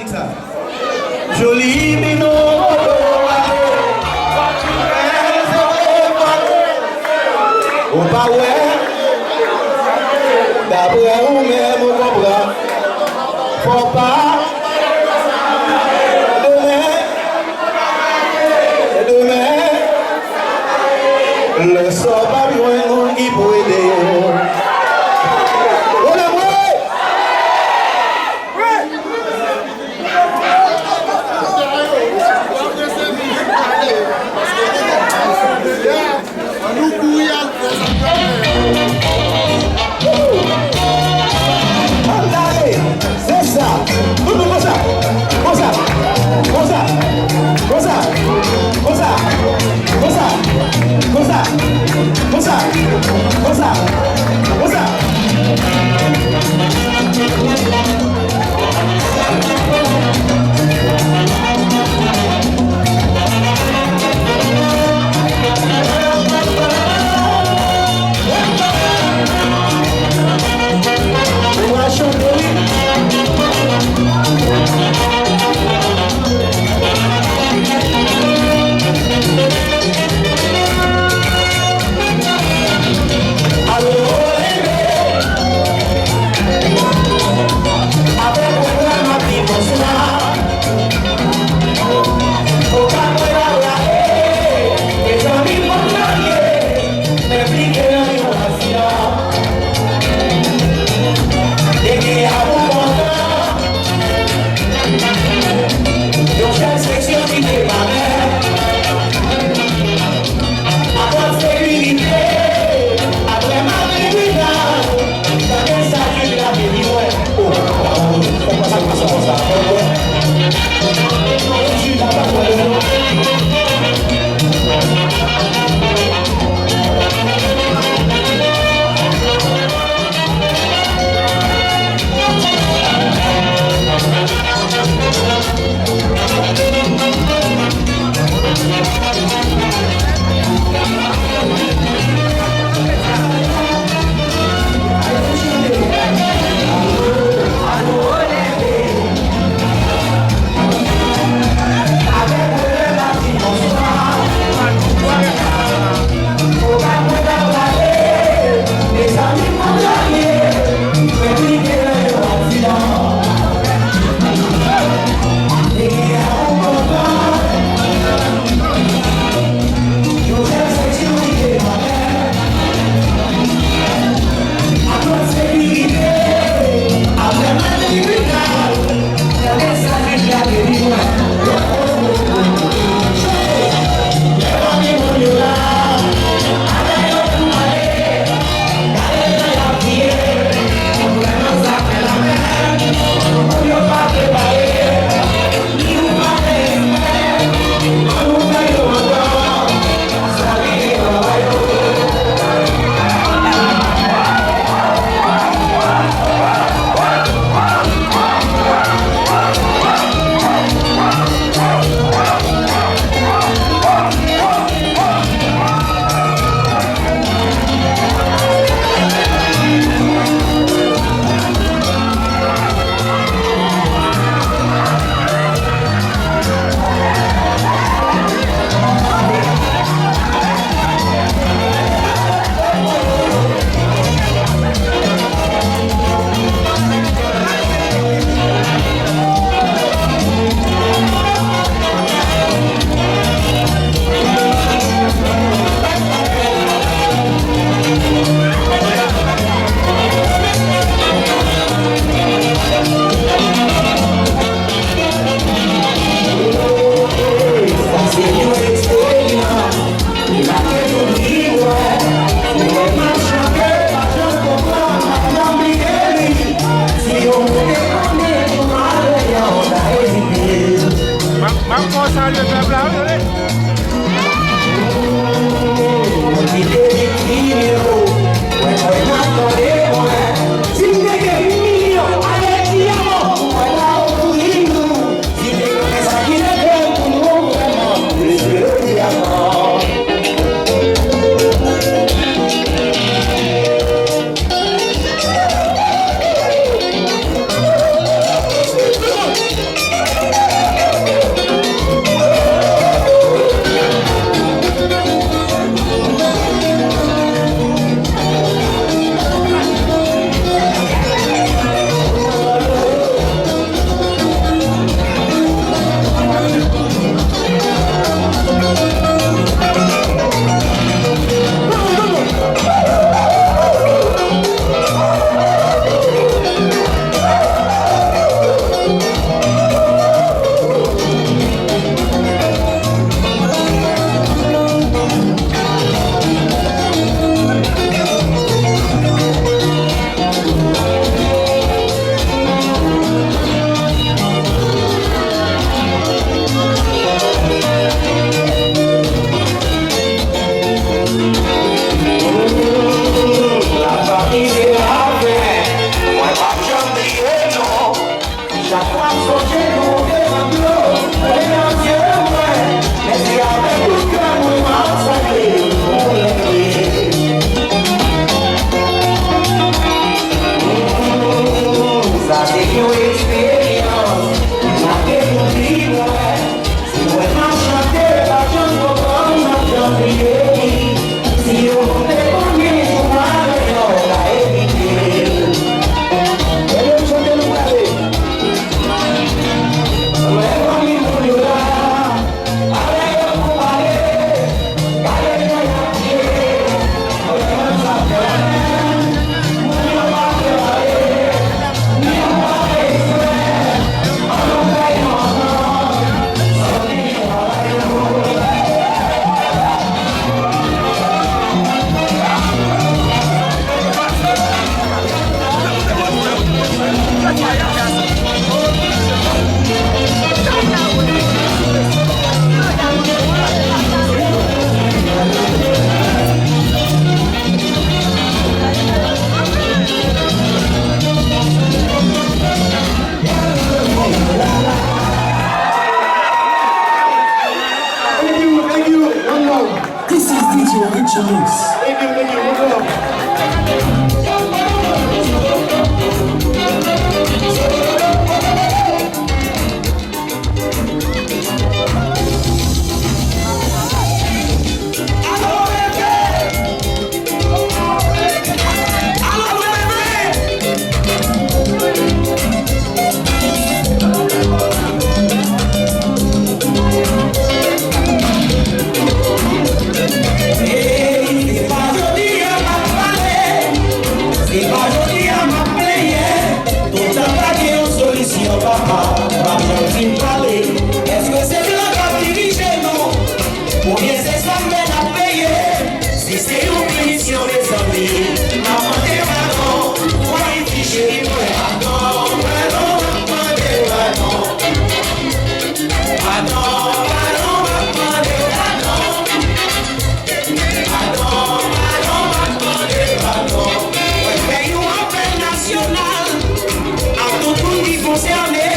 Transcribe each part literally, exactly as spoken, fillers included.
Joli minou, ou pa wè, daprè ou menm ou konprann, fò pa, demen, demen, lè sa w p ap jwenn moun ki pou ede w. Ou menm, wi! Ann ale, se sa. Tout moun konsa. Konsa. Konsa. M ap, m ap fè w salye pèp la, wi, tande. Sonje nou devan dlo, letan zye m wè, men se avèk tout kè mwen m ap sale pou leve. Sa se yon eksperyans, malgre tout li mwen. Si mwen m ap chante, pa janm konprann, m ap janm bliye li. Si yon moun te konnen jou m ale, yo ta evite l. Ebyen, chante nou prale. Mwen, fanmi moun yo la, ale yo pou pale. Gade jan y ap viv. Thank you, thank you. One love. This is D J Richie Mix. Thank you, thank you. One love. Ey, se pa jodi a m ap pale, se pa jodi a m ap plenyen. Toutan pa gen yon solisyon, papa, pa janm fin pale. Èske se blan k ap dirije nou? Oubyen se sa m fè n ap peye? Si se yon pinisyon, mezanmi, m ap mande padon. Pou Ayiti cheri mwen, padon, padon, m ap mande padon. Padon, padon, m ap mande padon. Padon, padon, m ap mande padon. Mwen fè yon apèl nasyonal a tout moun ki konsène,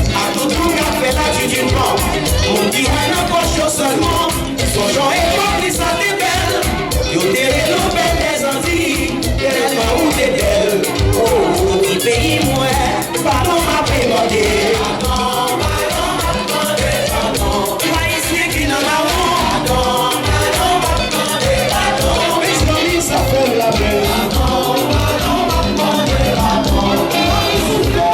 a tout moun k ap fè la tribin, moun ki wè nan pòch yo sèlman. Sonje epòk li sa te bèl, yo te rele w bèl dèzanti, tèlman ou te bèl. O, o, ti peyi mwen, padon m ape mande. Padon, padon, m ap mande padon. Tout Ayisyen ki nan lawon. Padon, padon, m ap mande padon. Mezanmi, sa fè m lapèn. Padon, padon, m ap mande padon. Mezanmi, souple.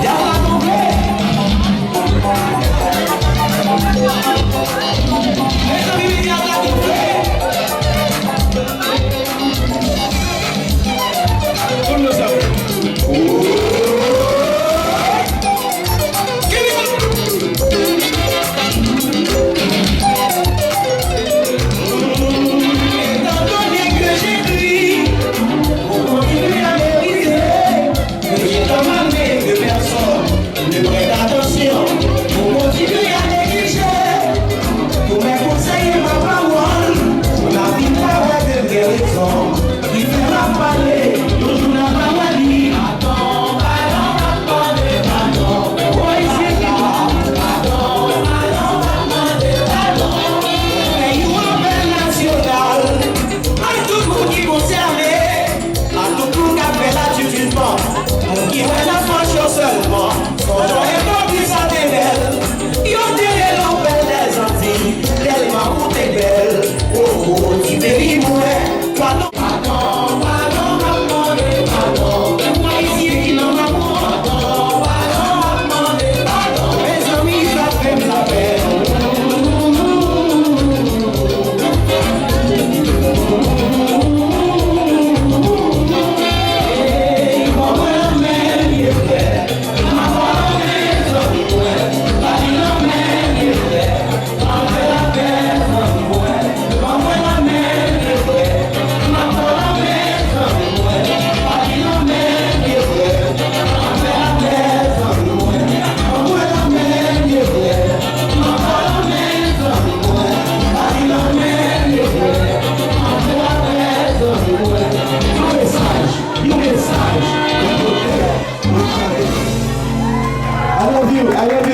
Dyab la gonfle. Mezanmi, dyab la gonfle. Tout moun sa. Étant donné que j'écris, vous continuez à mépriser, que j'ai comme armée de personnes ne prêtent attention, vous continuez à négliger tous mes conseils et ma parole, vous n'avez pas de vraies raisons. Ki fè m ap pale, yon jou n ap ba w li. Padon, padon, m ap mande padon. Polisye ki la. Padon, padon, m ap mande padon. Fè yon apèl nasyonal a tout moun ki konsène, a tout moun k ap fè la tribin, moun ki wè nan pòch yo sèlman. Sonje epòk li sa te bèl. Yo te rele w bèl dèzanti, tèlman ou te bèl. O, o, ti peyi mwen. Padon, padon, padon, m ap mande padon. Pou Ayisyen ki nan lawon. Padon, padon, m ap mande padon. Mezanmi, sa fè m lapèn. Ey, kòman menm ye? Ariel